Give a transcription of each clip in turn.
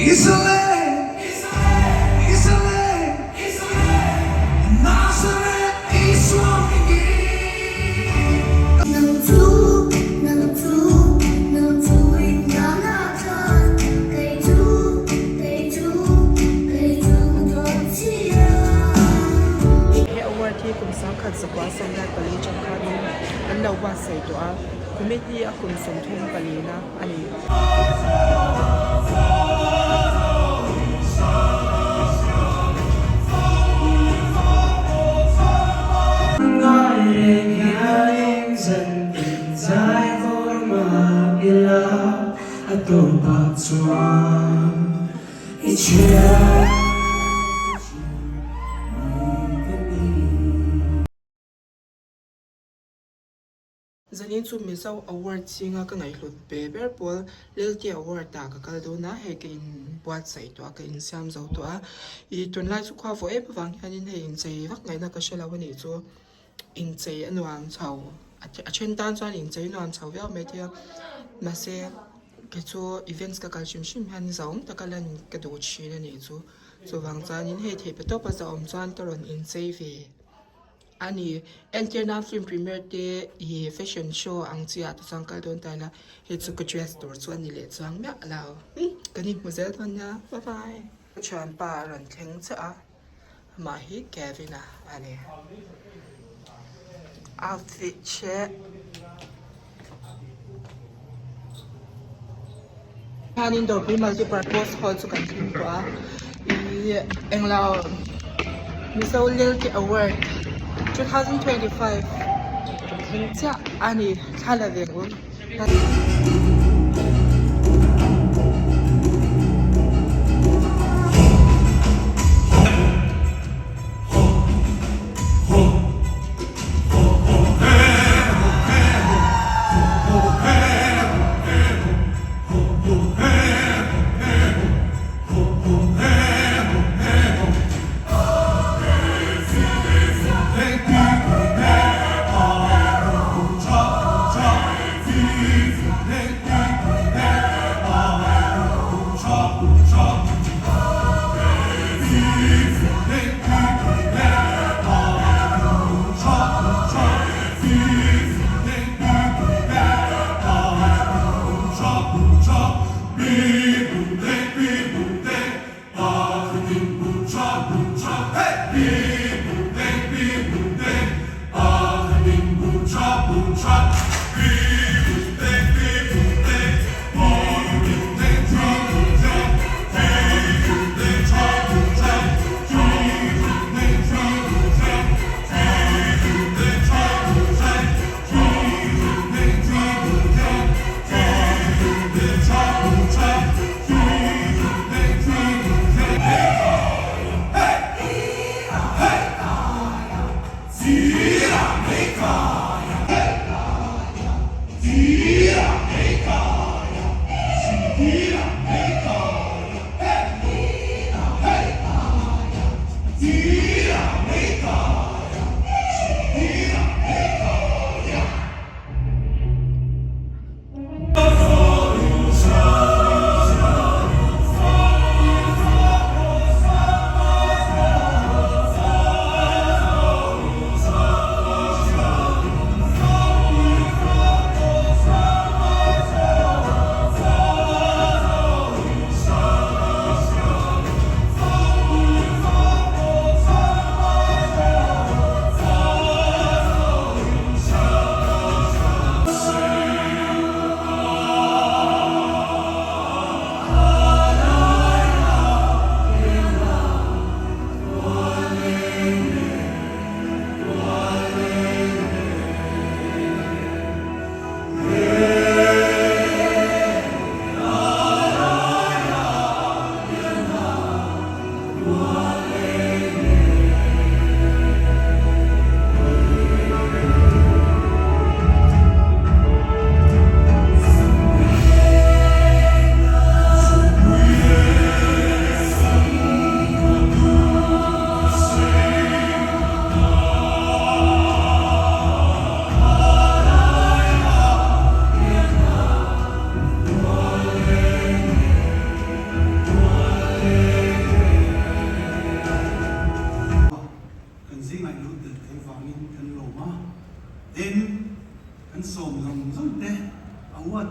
He award hi kum 1904 atang khanin an lo buatsaih tawh a, kumin hi a kum 34 na a ni. Zanin chu Mizo Award zinga ka ngaihhlut ve ber pawl Lelte Award ah ka kal dawn a, hei ka inbuatsaih tawh a, ka insiam zo tawh a, ih tunlai chu khua vawh em avang hianin hei inchei vak ngaihna ka hre lo a nih chu. Inchei a nuam chho a then tan chuan inchei nuam chho viau mai thei a mahse kei chu events ka kal hrim hrim hian zahawm taka lan ka duh thin a nih chu chuvang chuanin hei theih pe tawp a zahawm chuan ka rawn inchei ve a ni entir nan film premiere te ih fashion show ang chi ah te chuan kal dawn ta ila hei chu ka dress tur chu a ni leh chuang miah lo kan inhmu zel dawn nia bye bye. Ka thianpa a rawn thleng chiah a. Amah hi Kevin a a ni. Outfit che. Hianin Dawrpui Multipurpose Hall chu kan thleng tawh a. Ih englo Mizo Lelte Award 2025 kan thleng chiah a ni. Thla la ve ang u.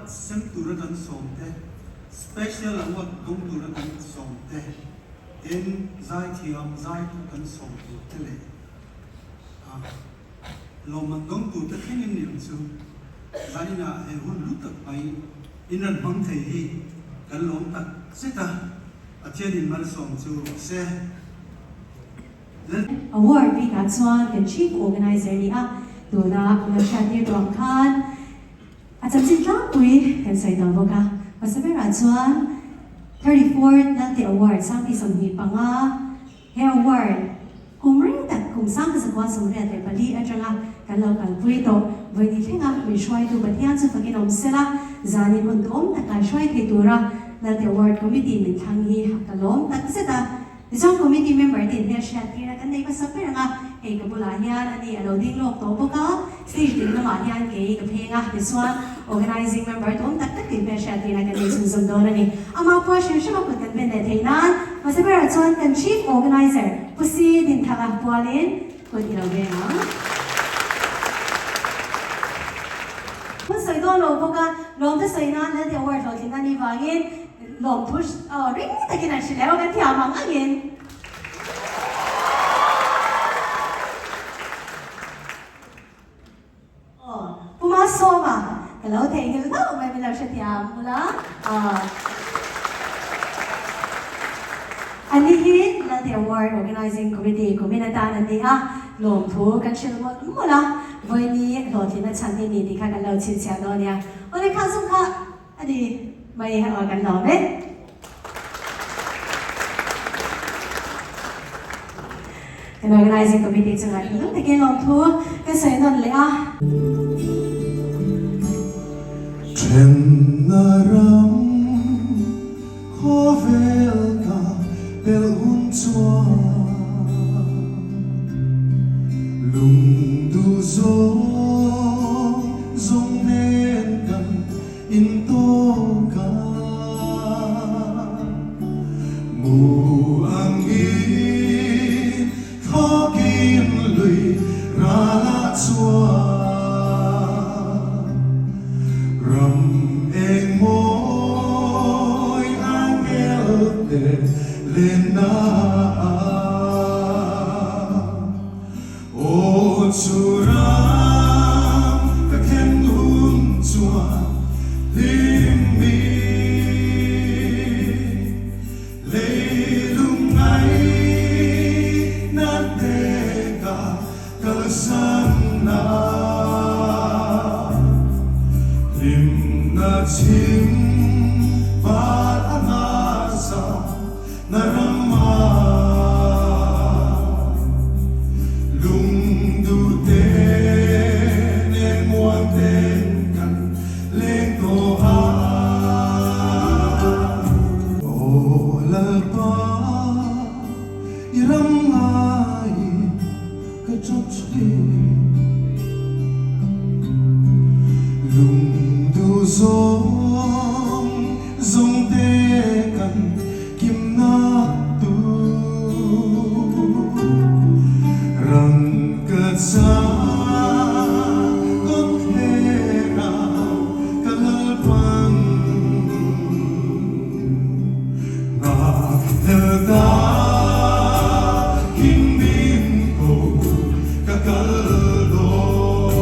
sem tura kan sawm te, Special Award dawng tura kan sawm te, tin zaithiam zaitu kan sawm tur te leh lawmman dawng tur te thlengin ni ang chu. Zaninah he hun hlu tak mai in rawn hmang thei hi kan lawm tak zet a, Pathianin malsawm chu rawh se. Award bikah chuan kan Chief Organizer ni a, tuna la hriattir tawh ang khan a chanchin tlangpui kan sawi tawh bawk a. Hmasa berah chuan 34th Lalte Award 2025 he award kum reng tak kum 1984 atanga kan lo kalpui tawh vawi ni thlenga min hruaitu Pathian chu fakin awm sela, zanin hun duhawm taka hruai thei tura Lalte Award Committee min thlang hi ka lawm takzet a. Tichuan committee member te in hmelhriat tir a kan nei hmasa ber ang a, hei ka bulah hian a ni a lo ding lawk tawh bawk a, stage ding lamah hian kei ka pheng a, tichuan organising member te awm tak tak te in hmelhriat tir a kan nei chhunzawm dawn a ni. Amah pawh hrim hrim a kut kan pen leh theih nan hmasa berah chuan kan chief organiser Pu Si Dinthanga pualin kut i lo veng ang. Hun sawi dawn lo bawk a, lawmte sawi nan Lalti Award hlawhtlin a nih vangin Lawmthu ring takin an hrilh leh kan thiam ang angin. Aw, Pu Masawma, ka lo theihnghilh hlauh mai min lo hrethiam bula. An ni hi Lalte Award Organizing Committee kumin atan an ni a, lawmthu kan hrilh mawlh mawlh a, vawiini hlawhtlinna chhan hi ni tih kha kan lo chhinchhiah dawn nia. Awle kha zung kha. A ni mai aw kan lawm e. Kan Organizing Committee chungah thinlung takin lawmthu ka sawi nawn leh a. Thenna ram khawvel ka pelh hun chuan lungduh zawng zawng nen kan In tawk a mu angin thawkin lui ralah chuan ram eng mawi angel te lenna ah. Aw chu ram ka khen hun chuan hlim mi leilung ngai na te ka kalsan na hlim na chhim par a nasa Na rama lungduh te nen muan ten kan leng tawh a. Aw Lalpa, i ram ngaiin ka tap thin. Lungduh zawng zawng te kan Kimna tu rang ka cha kawt thera ka lalpan ngak hel ta kin min ko ka kal dawn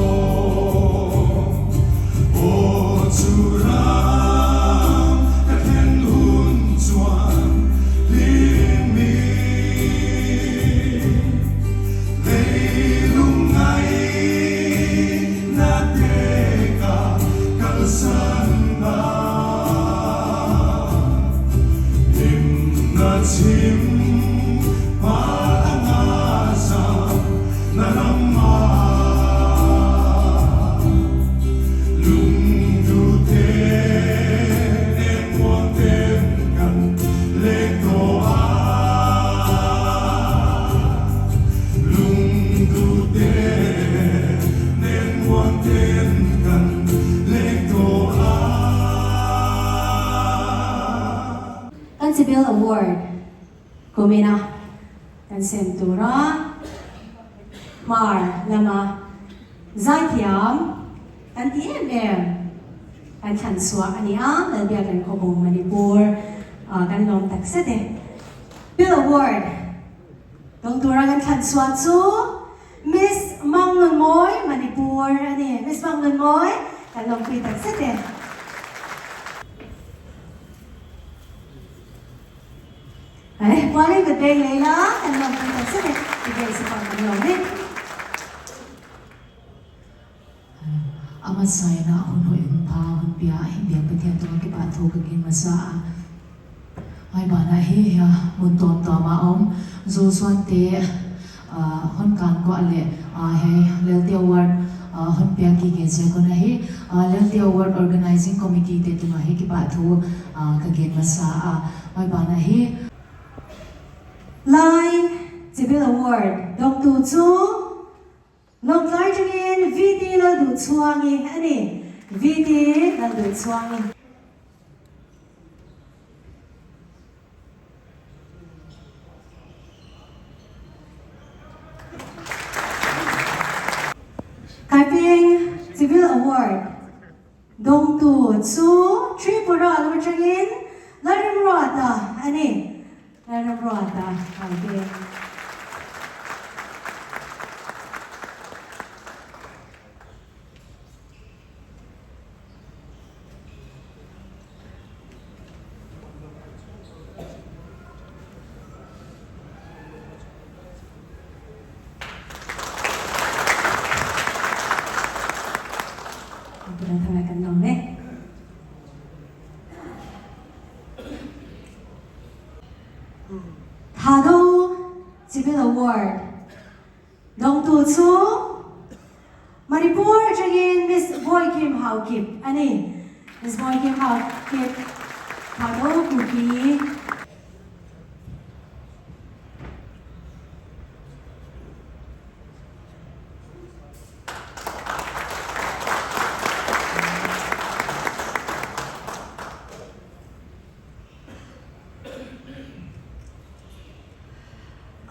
aw chu ram ka thlen hun chuan hlim mi leilung ngai na te ka kalsan na hlim na chhim hmar a nga zam na ram ah. Lungduh te nen muang ten kan leng tawh a, Lungduh te nen muang ten kan leng tawh a. Kan Civil Award kumina kan sem tura hmar lama zaithiam kan ti em em. kan thlan chhuah a ni a, Lalbiaklen Khawbung Manipur kan lawm tak zet e. Bill Award dawng tura kan thlan chhuah chu Miss Mangnunmawi Manipur a ni. Miss Mangnunmawi kan lawmpui tak zet e. He pualin ka beng lei la, kan lawmpui tak zet e. I beng chu pawh kan lawm e. A hmasaina hun hawi hun pha hun pia a him biak Pathian tawng a ke pah thu ka ngin hmasa a. Hmaibanah hi hia hmun tawn tuam a awm. Zu chuan te hawn kan kuah leh hei Lelte Award hawn pia ki nge che kawna hi Lelte Award Organizing Committee te tunga hi ke pah thu ka ngin hmasa a. Hmaibanah hi. Line Civil Award dawngtu chu. Lawngtlai tangin VT Lalduhchhuangi a ni. VT Lalduhchhuangi. Kaipeng Civil Award dawngtu chu Tripura lam atangin Lalrimruata a ni. Lalramruata Kaipeng. Thado Civil Award dawngtu chu Manipur atangin Miss Boikim Haokip a ni. Miss Boikim Haokip Thado Kuki.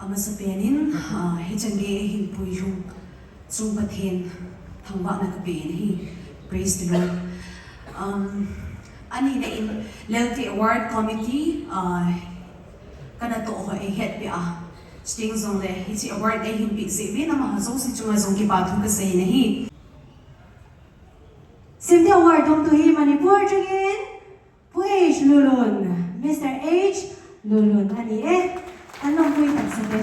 A hmasa penin he change a hin pui hlung chung Pathian thangvahna ka pe na hi. Praise the Lord. Ani na in Lelte Award Committee kana tawh ho ei het pe a. Sting zawng le hi chi award ei hin pih zeh ve na ma zo si chunga zawng ki pa thu ka sei na hi. Simte Award dawngtu hi Manipur atangin Pu H Lulun, Mister H Lulun a ni e. An lawmpui tak zet e.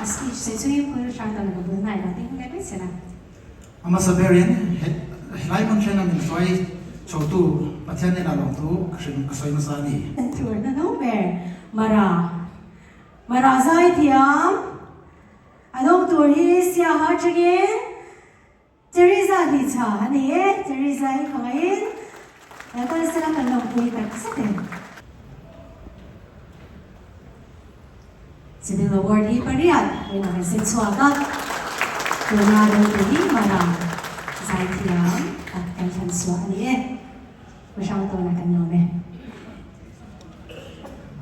A speech sawi chungin Pu Hrangdala ka bul hnai lo ding leh mai se la. A hmasa berin helai hmun ṭhena min hruai chhotu Pathian hnenah lawmthu ka hrim ka sawi hmasa a ni. Turna no ber Mara Mara zaithiam a dawng tur hi Siaha atangin Teresa Hlichha a ni e. Teresa hi khawngaihin lo kal sela kan lawmpui tak zet e. Civil Award hi pariat vawiin kan sem chhuak a, tuna ropui hi Mara zaithiam tak kan thlan chhuah a ni e. Pu Hrangtawna kan lawm e.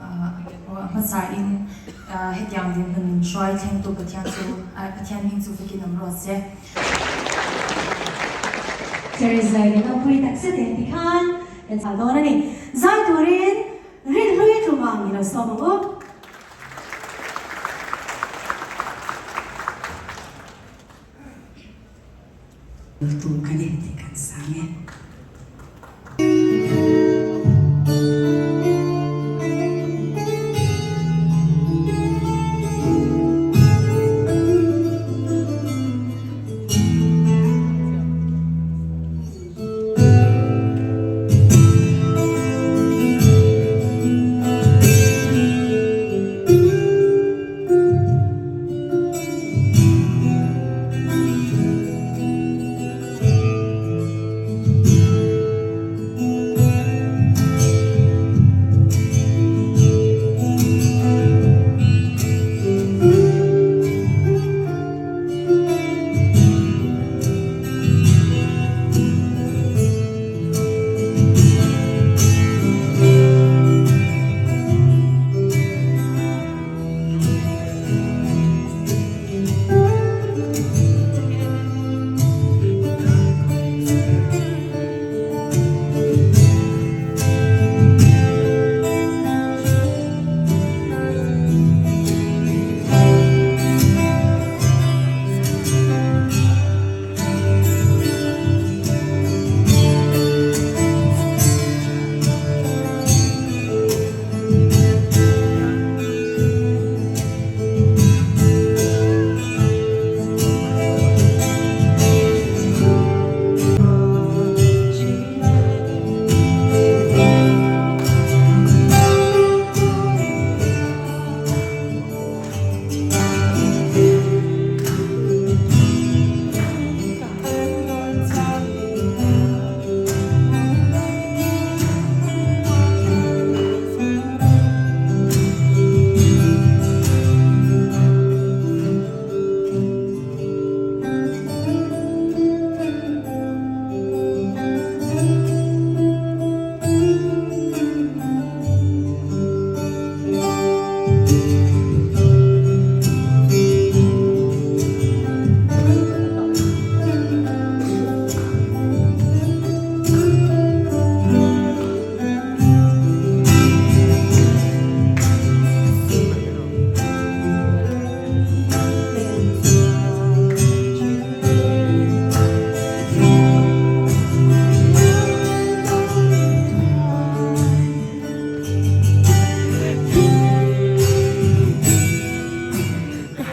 A hmasain hetiang dinhmun min hruai thlengtu Pathian chu Pathian hming chu fakin awm rawh se. Teresa i ropui tak zet e tikhan kan chah dawn a ni. Zai turin Rinhlui tlumang i lo sawm ang u. Tu ka ni tih kan sang e.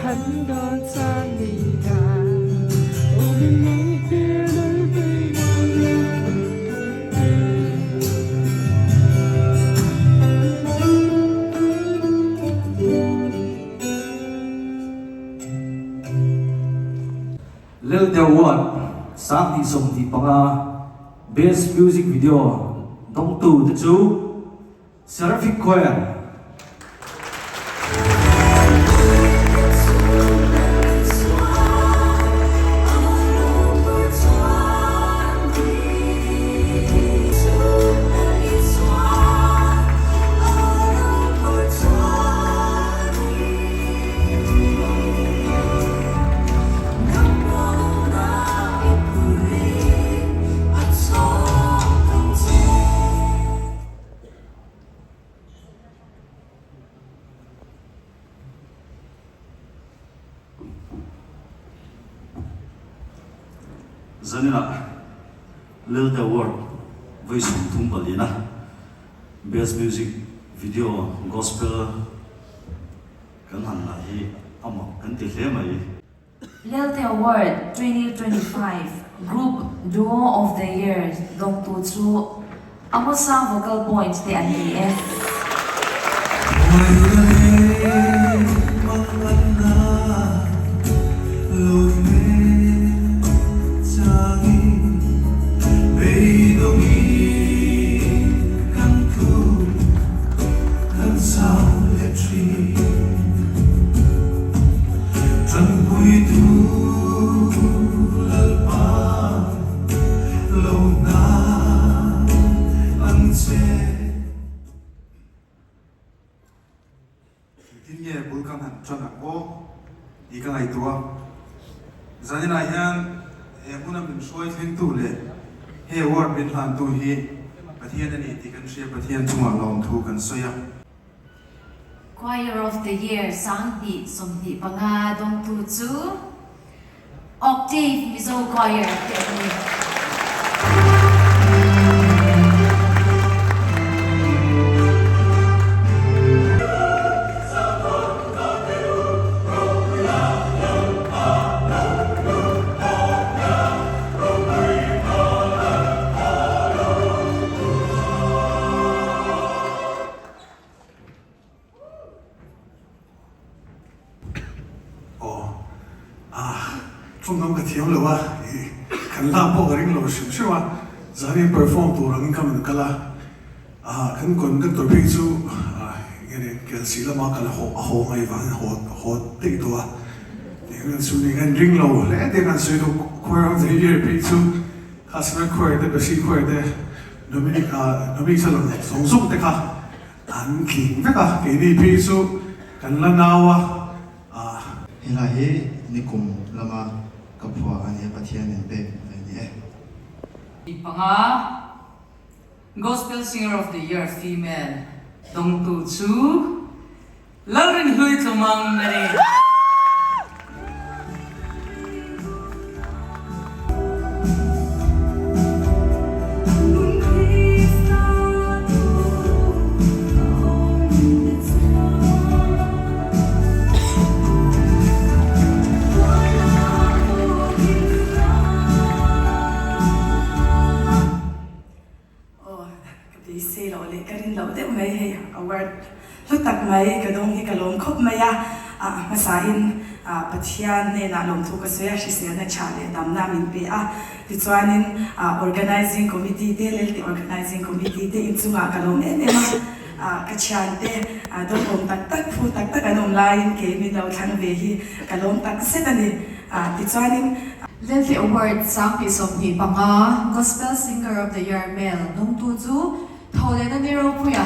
kan dawn chuan ni ta Aw min mang tir lal vei mual leh thum te. Lelte Award 2025 Best Music Video dawngtu te chu Seraphic Choir. Zaninah Lelte Award vawi 34 na Best Music Video Gospel kan han lah hi a mak kan ti hle mai. Lelte Award 2025 Group Duo of the Year dawngtu chu Amosa Vocal Point te an ni e. Engtin nge bul kan han tan ang aw tih ka ngaihtuah a. Zaninah hian he hmuna min hruai thlengtu leh he award min hlantu hi Pathian a ni tih kan hria, Pathian chungah lawmthu kan sawi a. Choir of the Year 2025 dawngtu chu Octave Mizo Choir te an ni. Aw ah tawngkam ka thiam lo a ih kan lak pawh ka ring lo hrim hrim a zan in perform tur angin ka rawn kal a ah kan conductor phei chu ah enge ni Kelsih lama kal haw a haw ngaih vangin haw haw daih tawh a eng an chu ni kan ring lo hle te an sawi duh khuai ram thei ber phei chu Customer khuai te Besi khuai te Dominic ah Dominic saw lang zawng zawng te kha An tling vek a, keini phei chu kan la nau a, ah. Helai hi nikum lama ka phuah a nia, Pathian min pek ve ni e. 5 Gospel Singer of the Year Female dawngtu chu Lalrinhlui Tlumang a ni. Aw, ka beisei loh leh ka rin loh deuh mai hei award hlu tak mai ka dawng hi ka lawm khawp mai a, a hmasain Pathian hnenah lawmthu ka sawi a, hriselna tha leh damna min pe a, tichuanin organizing committee te Lelte organizing committee te inchungah ka lawm em em a, ka thiante dawngawm tak tak phu tak tak an awm laiin kei min lo thlang ve hi ka lawm tak zet a ni, tichuanin. Lelte Award 2025 Gospel Singer of the Year Male dawngtu chu Tholena ni ropuia.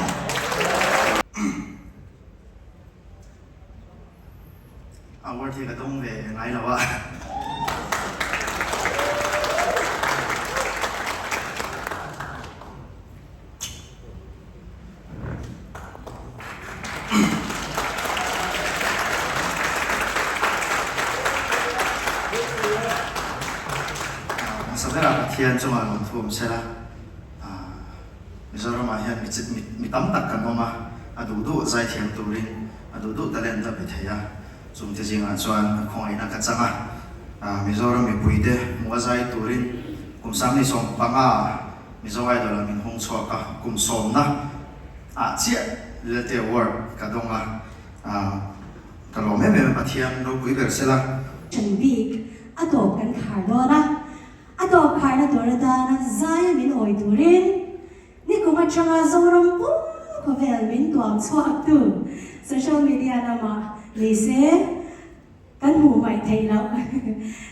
Award hi ka dawng ve ngai lo a. Hmasa berah Pathian chungah lawmthu awm sela, Mizoramah hian mi tam tak kan awm a, a duh duh zaithiam turin a duh duh talent a pe thei a. Chungte zingah chuan a khawngaihna ka chang a, Mizoram mipuite hmuh a zai turin kum 25 Mizo Idol ah min hung chhuak a, kum sawmna ah chiah Lelte Award ka dawng a, ka lawm em em a, Pathian ropui ber sela. Ṭan bik a tawp kan khar dawn a, a tawp kharna tur atana zaia min awi turin Nikum atanga Zoram pum khawvel min tuam chhuaktu social media lamah ni se kan hmuh hmaih theih loh.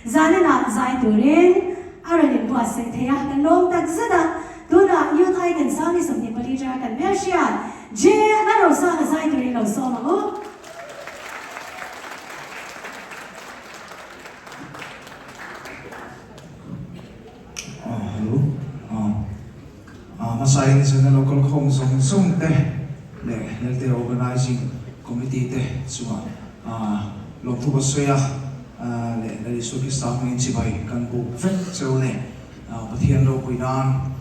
Zaninah zai turin a rawn inbuatsaih thei a, kan lawm tak zet a. Tunah Youth Icon 2024 atanga kan hmelhriat J Lalrosanga zai turin lo sawm ang u. Hello. Hmasain zirna local khawm zawng zawng te leh Lelte Organising Committee te chungah lawmthu ka sawi a, leh Lal Isua Krista hmangin chibai kan buk vek cheu a ni. Pathian ropui nan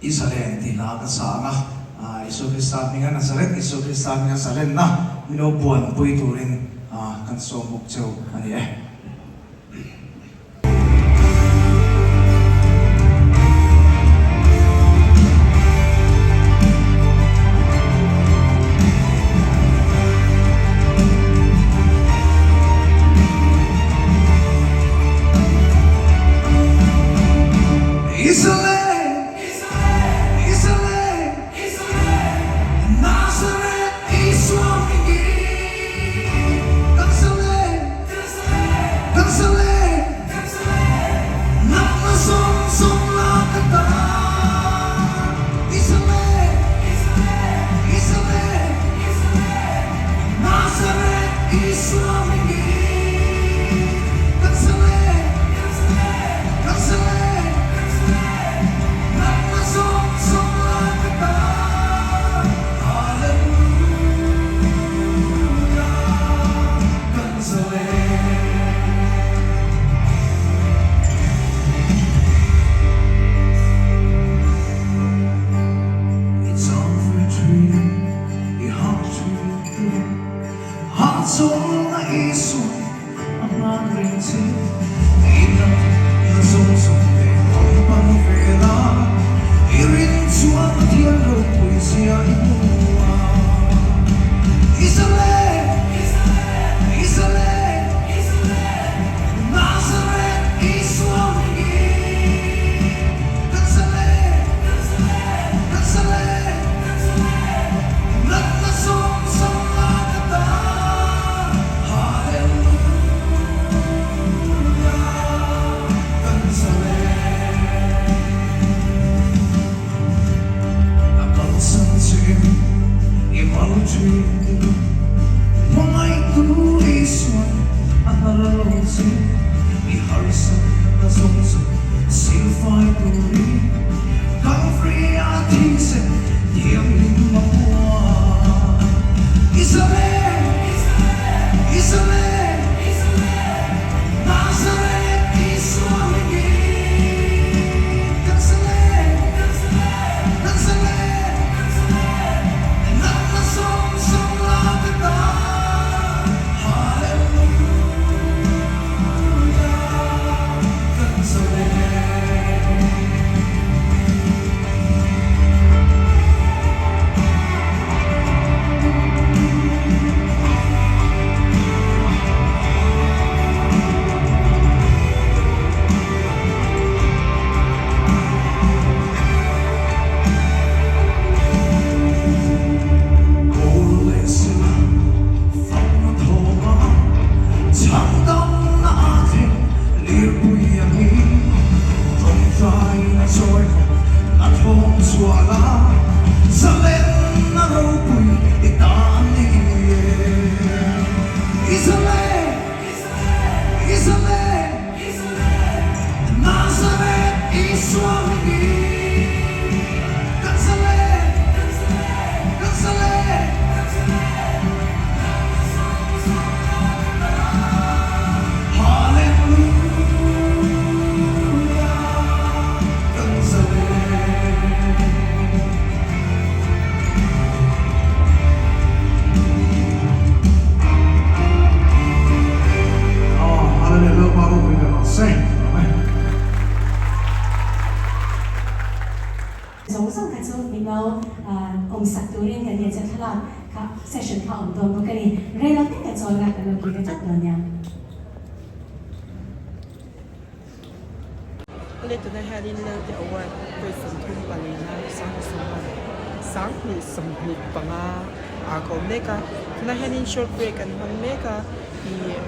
Israel tih hla ka sa ang a, Isua Krista hminga Nazareth Isua Krista hminga zalenna min lo buanpui turin kan sawm bawk cheu a ni e. lo awm sak turin kan ngen che thlalak kha session kha awm dawn bawk a ni. Rei lo te kan chawl nga kan lo kir vat dawn nia. Awle tunah hianin Lelte Award vawi 34 na 20 2025 ah ka awm mek a, tunah hianin short break an hmang mek a, ih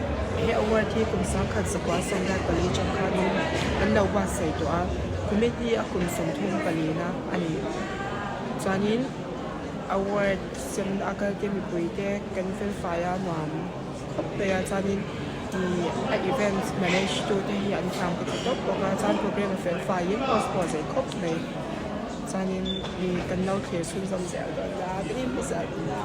he award hi kum 1994 atang khanin an lo buatsaih tawh a, kumin hi a kum 34 na a ni. Chuanin award sem a kal te mipui te kan felfai a nuam khawp mai a chuanin ih a event manage tu te hi an thiam ka ti tawp bawk a chuan program a fel faiin host pawh a zei khawp mai chuanin ih kan lo thlir chhunzawm zel dawn a kan inhmu zel dawn a.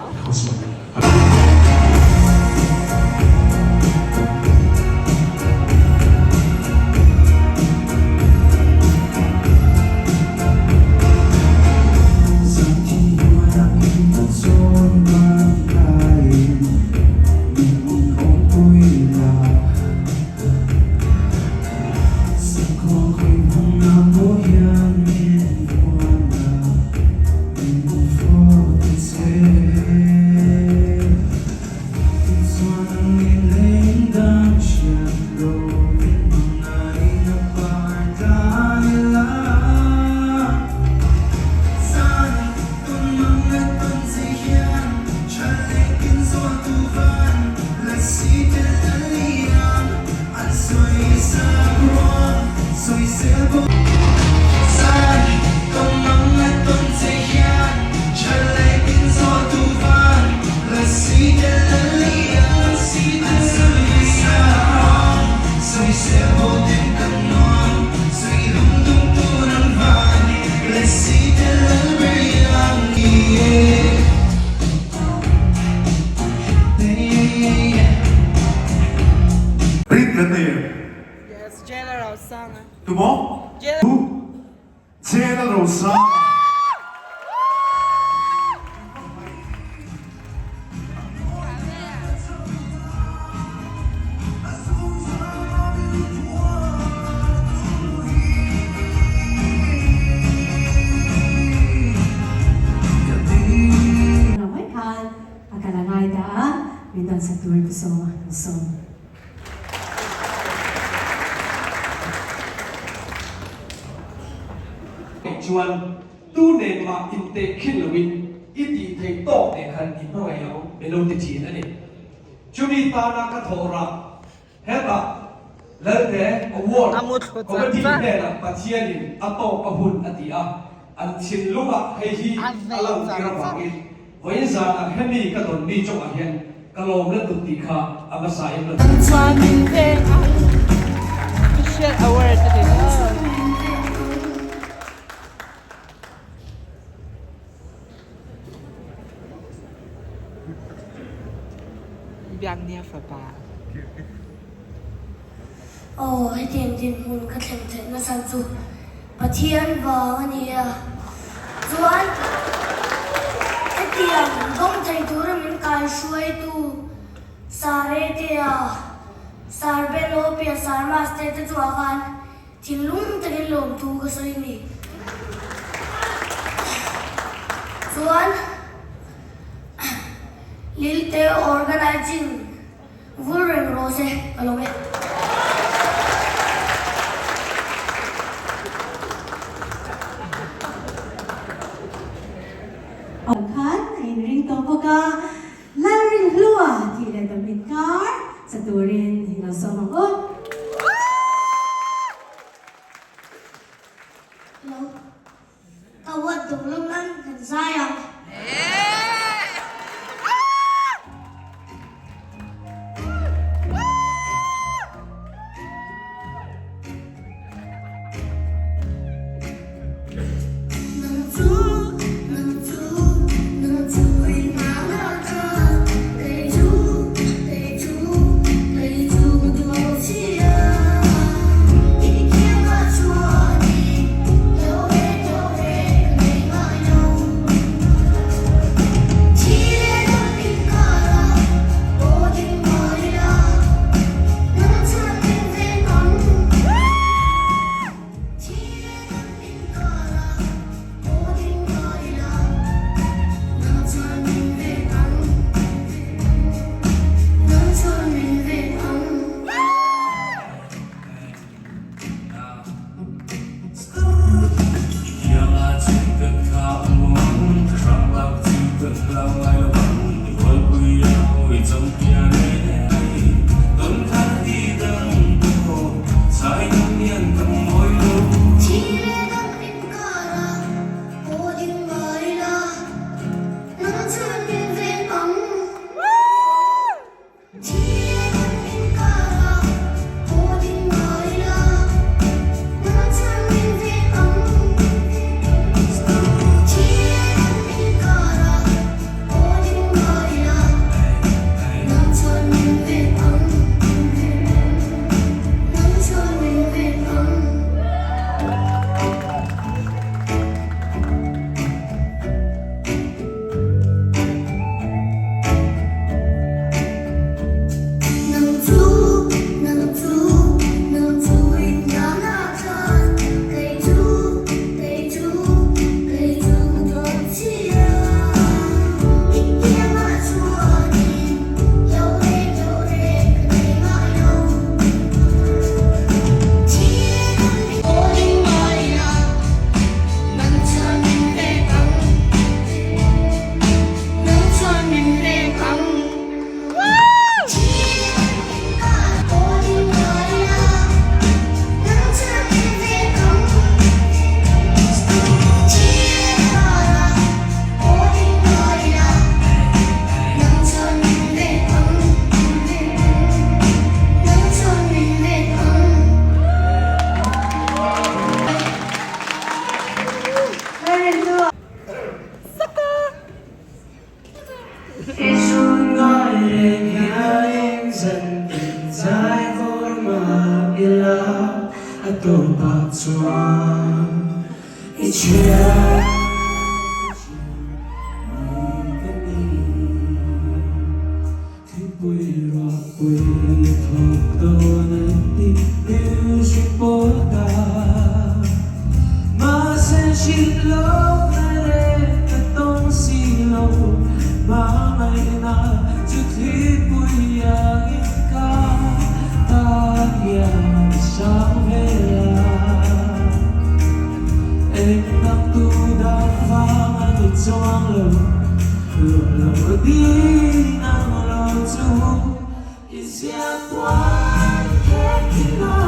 Rin kan nei em? Yes, Jailer Rosanga. Tumaw? Jailer. Jailer Rosanga. Tunah mai khan a kal a ngai ta a, min dan sak turin ka sawm a, kan sawm. Chuan tu nen mah intehkhin loin i tih theih tawk nen khan i hmangaih ang min lo ti thin a ni. Chumi tana ka thawh rah Hetah Lalte Award Committee hnenah Pathianin a tawk a hun a ti a, an thinlungah hei hi a lantir avangin vawiin zanah hemi ka dawn mi chungah hian ka lawm lutuk tih kha a hmasa in rawn Official award a ni lo. Biaknia fapa. Aw, hetiang dinhmun ka thleng theih nasa chu Pathian vang a ni a. Chuan, hetiang dawng thei tura min kaihruaitu Saretea, Sarbenopia, Sarmastea te chungah khan Thinlung takin lawmthu ka sawi a ni. Chuan Lilte Organizing vul reng rawh se ka lawm e. Ang khan a inring tawh bawk a, Lalrinhlua tih leh dam inkar sa turin i lo sawm ang u. Lo ka wat dawng lawm nan kan zai ang. tawpah chuan i thian ka thian mai ka ni. Thingpui ruahpui thawk dawn an ti music pawh ta mahse hrilh lawk na reng ka tawng si lo hmangaihna chu thlipui angin ka tan hian sang vel a eng dang tu dang vang a ni chuang lo. Lawm lo ding ang lo chu i ziak puan khek thil a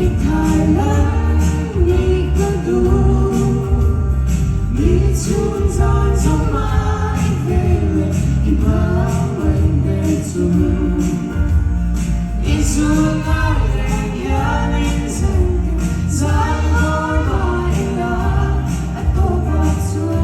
i thai lan ni ka duh. Mi chhun zan zawng mai ve leh i hmangaih ber chu i zun ngai reng hian in zan zai lawr mai ila a tawpah chuan.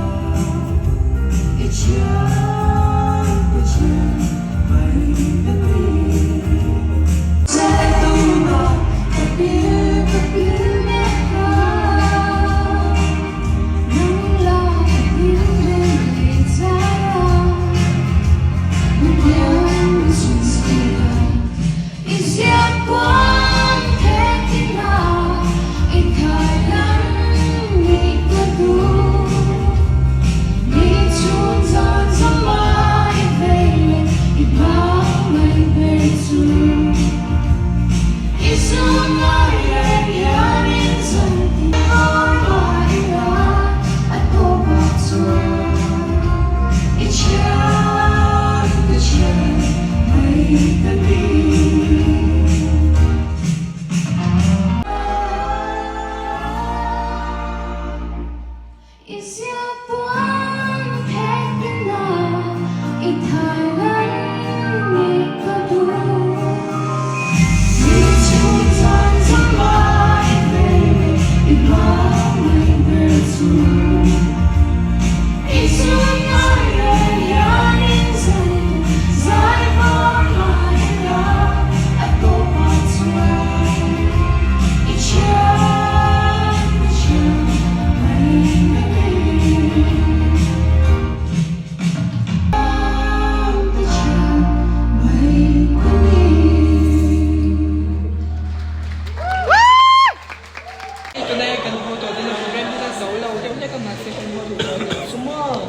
Tunai kan haw tawh dawn a program hi la zo lo deuh hlek a mahse kan haw duh tawh nih chu maw.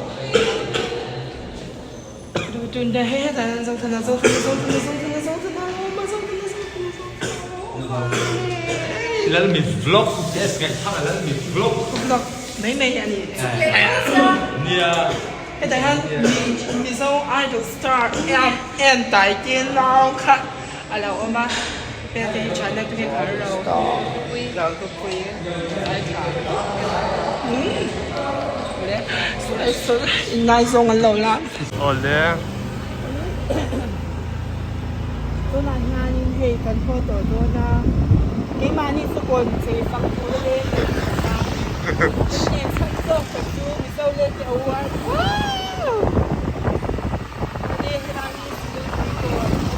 Duhtunda hei hetah hian Zothana Zothana Zothana Zothana Zothana awm a Zothana Zothana Zothana awm a Lalmi vlog yes ngaihthlak a Lalmi vlog. Vlog mai mai a ni. Nia. Hetah hian Mizo Idol star em em tai te nau kha a lo awm a heng te hi China te hi kar lo lo pui ai tha umm ingaizawng an lo la. Awle. Tunah hianin hei kan haw tawh dawn a keimahni chu kawn chei fak tur a leng kan ni a chutih chhan zawk tak chu Mizo lete award wow ani helai hi Silipui kawn ani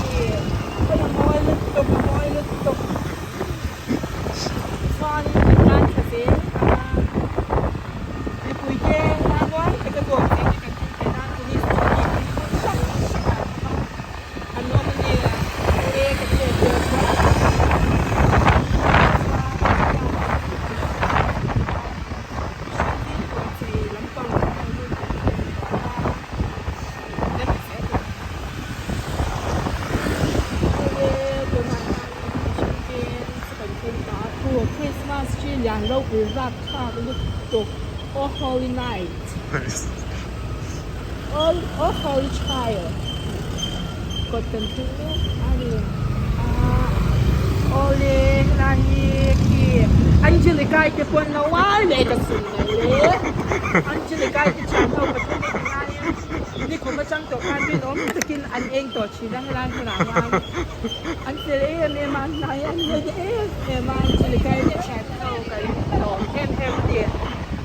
hei a mawi lutuk a mawi lutuk. Chuanin kan tan tha zel ang a, mipuite tan nuam taka dawr thei te kan tih theih nan police pawh hi an hmun hrang hrangah an awm a, an awm a ni. E kan leh tel chuan chuan hi kawngchei lampang kan lo lut leh tawh a. Christmas tree lian ropui vak thlak lutuk Oh Holy Night Oh Holy Child kawt kan thleng mek a ni Awle helai hi khi Angelica te pawh an lo uar leh ka sun mai le Angelica te thian ho pathum a ni laiin. Nikum atang tawh khan rinawm takin an eng tawh thin a, helai hmunah hian an fel em em a, hnai an let em em a, Angelica-i te thian ho kan lawm em em a ni.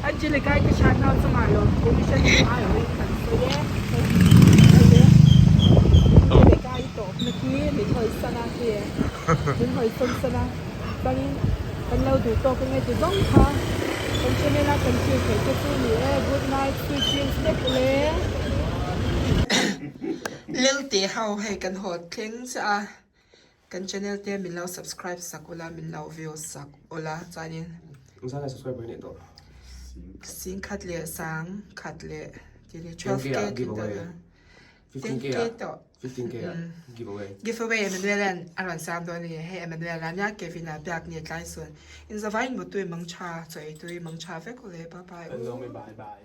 Angelica-i te thian ho chungah lawmthu mission chu ai awmin kan sawi e. Angelica-i tawpna khi min hawisan a khi, min hawisawn san a, chuanin. Kan lo duh tawk enge ti zawng kha kan channel a kan thlir theih te chu ni e good night sweet dreams vek ule. Lelte ho hei kan haw thleng chiah a kan channel te min lo subscribe sak ula min lo view sak ula chuanin Engzah nge subscribe ber i neih tawh? Singkhat leh sangkhat leh tih 12k tling ta. 15k ah 15k ah giveaway. Giveaway Emmanuel an a rawn siam dawn a ni. Hei Emmanuel a nia Kevin a biak ni tlai sun. In zavai in mutui mang tha chaw ei tui mang tha vek ule bye bye. Kan lawm e bye bye.